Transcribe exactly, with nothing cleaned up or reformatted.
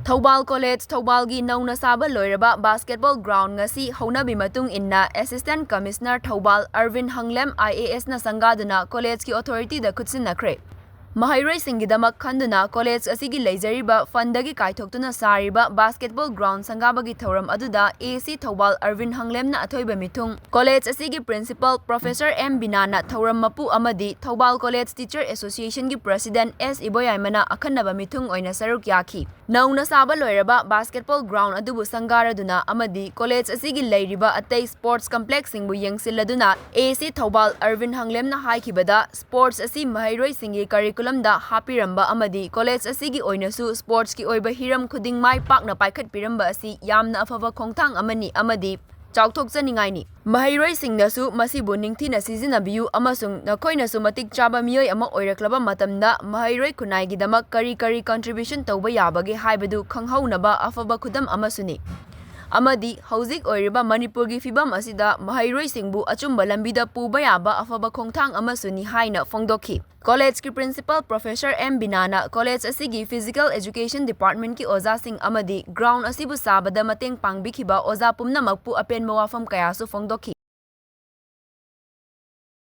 Thoubal college ꯊꯧꯕꯥꯜꯒꯤ ꯅꯧꯅ ꯁꯥꯕ ꯂꯣꯏꯔꯕ ꯕꯥꯁꯀꯦꯠꯕꯣꯜ ꯒ꯭ꯔꯥꯎꯟ ꯉꯁꯤ ꯍꯧꯅꯕꯤ ꯃꯇꯨꯡ ꯏꯟꯅ assistant commissioner Thoubal Arbin Hanglem I A ꯑꯦꯁꯅ ꯁꯪꯒꯥꯗꯨꯅ ꯀꯣꯂꯦꯖꯀꯤ ꯑꯣꯊꯣꯔꯤꯇꯤꯗ ꯈꯨꯠꯁꯤꯟꯅꯈ꯭ꯔꯦ꯫ ꯃꯍꯩꯔꯣꯏꯁꯤꯡꯒꯤꯗꯃꯛ ꯈꯟꯗꯨꯅ ꯀꯣꯂꯦꯖ ꯑꯁꯤꯒꯤ ꯂꯩꯖꯔꯤꯕ ꯐꯟꯗꯒꯤ ꯀꯥꯏꯊꯣꯛꯇꯨꯅ ꯁꯥꯔꯤꯕ ꯕꯥꯁꯀꯦꯠꯕꯣꯜ ꯒ꯭ꯔꯥꯎꯟ ꯁꯪꯒꯥꯕꯒꯤ ꯊꯧꯔꯝ ꯑꯗꯨꯗ ꯑꯦ ꯁꯤ ꯊꯧꯕꯥꯜ ꯑꯔꯕꯤꯟ ꯍꯪꯂꯦꯝꯅ ꯑꯊꯣꯏꯕ ꯃꯤꯊꯨꯡ, ꯀꯣꯂꯦꯖ ꯑꯁꯤꯒꯤ ꯄ꯭ꯔꯤꯟꯁꯤꯄꯜ ꯄ꯭ꯔꯣꯐꯦꯁꯔ ꯑꯦꯝ ꯕꯤꯅꯥꯅ ꯊꯧꯔꯝ ꯃꯄꯨ ꯑꯃꯗꯤ ꯊꯧꯕꯥꯜ ꯀꯣꯂꯦꯖ ꯇꯤꯆꯔ ꯑꯦꯁꯣꯁꯤꯌꯦꯁꯟꯒꯤ ꯄ꯭ꯔꯦꯁꯤꯗꯦꯟꯠ ꯑꯦꯁ ꯏꯕꯣꯌꯥꯏꯃꯅ ꯑꯈꯟꯅꯕ ꯃꯤꯊꯨꯡ ꯑꯣꯏꯅ ꯁꯔꯨꯛ ꯌꯥꯈꯤ꯫ ꯅꯧꯅ ꯁꯥꯕ ꯂꯣꯏꯔꯕ ꯕꯥꯁꯀꯦꯠꯕꯣꯜ ꯒ꯭ꯔꯥꯎꯟ ꯑꯗꯨꯕꯨ ꯁꯪꯒꯥꯔꯗꯨꯅ ꯑꯃꯗꯤ ꯀꯣꯂꯦꯖ ꯑꯁꯤꯒꯤ ꯂꯩꯔꯤꯕ ꯑꯇꯩ ꯁ꯭ꯄꯣꯔꯠꯁ ꯀꯝꯄ꯭ꯂꯦꯛꯁꯁꯤꯡꯕꯨ ꯌꯦꯡꯁꯤꯜꯂꯗꯨꯅ ꯑꯦ ꯁꯤ ꯊꯧꯕꯥꯜ ꯑꯔꯕꯤꯟ ꯍꯪꯂꯦꯝꯅ ꯍꯥꯏꯈꯤꯕꯗ, ꯁ꯭ꯄꯣꯔꯠꯁ ꯑꯁꯤ ꯃꯍꯩꯔꯣꯏꯁꯤꯡꯒꯤ ꯀꯔꯤꯀꯨꯂꯝꯗ ꯍꯥꯞꯄꯤꯔꯝꯕ ꯑꯃꯗꯤ ꯀꯣꯂꯦꯖ ꯑꯁꯤꯒꯤ ꯑꯣꯏꯅꯁꯨ ꯁ꯭ꯄꯣꯔꯠꯁꯀꯤ ꯑꯣꯏꯕ ꯍꯤꯔꯝ ꯈꯨꯗꯤꯡ ꯃꯥꯏ ꯄꯥꯛꯅ ꯄꯥꯏꯈꯠꯄꯤꯔꯝꯕ ꯑꯁꯤ ꯌꯥꯝꯅ ꯑꯐꯕ ꯈꯣꯡꯊꯥꯡ ꯑꯃꯅꯤ ꯑꯃꯗꯤ ꯆꯥꯎꯊꯣꯛꯆꯅꯤꯡꯉꯥꯏꯅꯤ꯫ ꯃꯍꯩꯔꯣꯏꯁꯤꯡꯅꯁꯨ ꯃꯁꯤꯕꯨ ꯅꯤꯡꯊꯤꯅ ꯁꯤꯖꯤꯟꯅꯕꯤꯌꯨ ꯑꯃꯁꯨꯡ ꯅꯈꯣꯏꯅꯁꯨ ꯃꯇꯤꯛ ꯆꯥꯕ ꯃꯤꯑꯣꯏ ꯑꯃ ꯑꯣꯏꯔꯛꯂꯕ ꯃꯇꯝꯗ ꯃꯍꯩꯔꯣꯏ ꯈꯨꯟꯅꯥꯏꯒꯤꯗꯃꯛ ꯀꯔꯤ ꯀꯔꯤ ꯀꯟꯇ꯭ꯔꯤꯕ꯭ꯌꯨꯁꯟ ꯇꯧꯕ ꯌꯥꯕꯒꯦ ꯍꯥꯏꯕꯗꯨ ꯈꯪꯍꯧꯅꯕ ꯑꯐꯕ ꯈꯨꯗꯝ ꯑꯃꯁꯨꯅꯤ꯫ ꯑꯃꯗꯤ ꯍꯧꯖꯤꯛ ꯑꯣꯏꯔꯤꯕ ꯃꯅꯤꯄꯨꯔꯒꯤ ꯐꯤꯚꯝ ꯑꯁꯤꯗ ꯃꯍꯩꯔꯣꯏꯁꯤꯡꯕꯨ ꯑꯆꯨꯝꯕ ꯂꯝꯕꯤꯗ ꯄꯨꯕ ꯌꯥꯕ ꯑꯐꯕ ꯈꯣꯡꯊꯥꯡ ꯑꯃꯁꯨꯅꯤ ꯍꯥꯏꯅ ꯐꯣꯡꯗꯣꯛꯈꯤ꯫ ꯀꯣꯂꯦꯖꯀꯤ ꯄ꯭ꯔꯤꯟꯁꯤꯄꯜ ꯄ꯭ꯔꯣꯐꯦꯁꯔ ꯑꯦꯝ ꯕꯤꯅꯥꯅ ꯀꯣꯂꯦꯖ ꯑꯁꯤꯒꯤ ꯐꯤꯖꯤꯀꯦꯜ ꯑꯦꯖꯨꯀꯦꯁꯟ ꯗꯤꯄꯥꯔꯠꯃꯦꯟꯠꯀꯤ ꯑꯣꯖꯥꯁꯤꯡ ꯑꯃꯗꯤ ꯒ꯭ꯔꯥꯎꯟ ꯑꯁꯤꯕꯨ ꯁꯥꯕꯗ ꯃꯇꯦꯡ ꯄꯥꯡꯕꯤꯈꯤꯕ ꯑꯣꯖꯥ ꯄꯨꯝꯅꯃꯛꯄꯨ ꯑꯄꯦꯟꯕ ꯋꯥꯐꯝ ꯀꯌꯥꯁꯨ ꯐꯣꯡꯗꯣꯛꯈꯤ꯫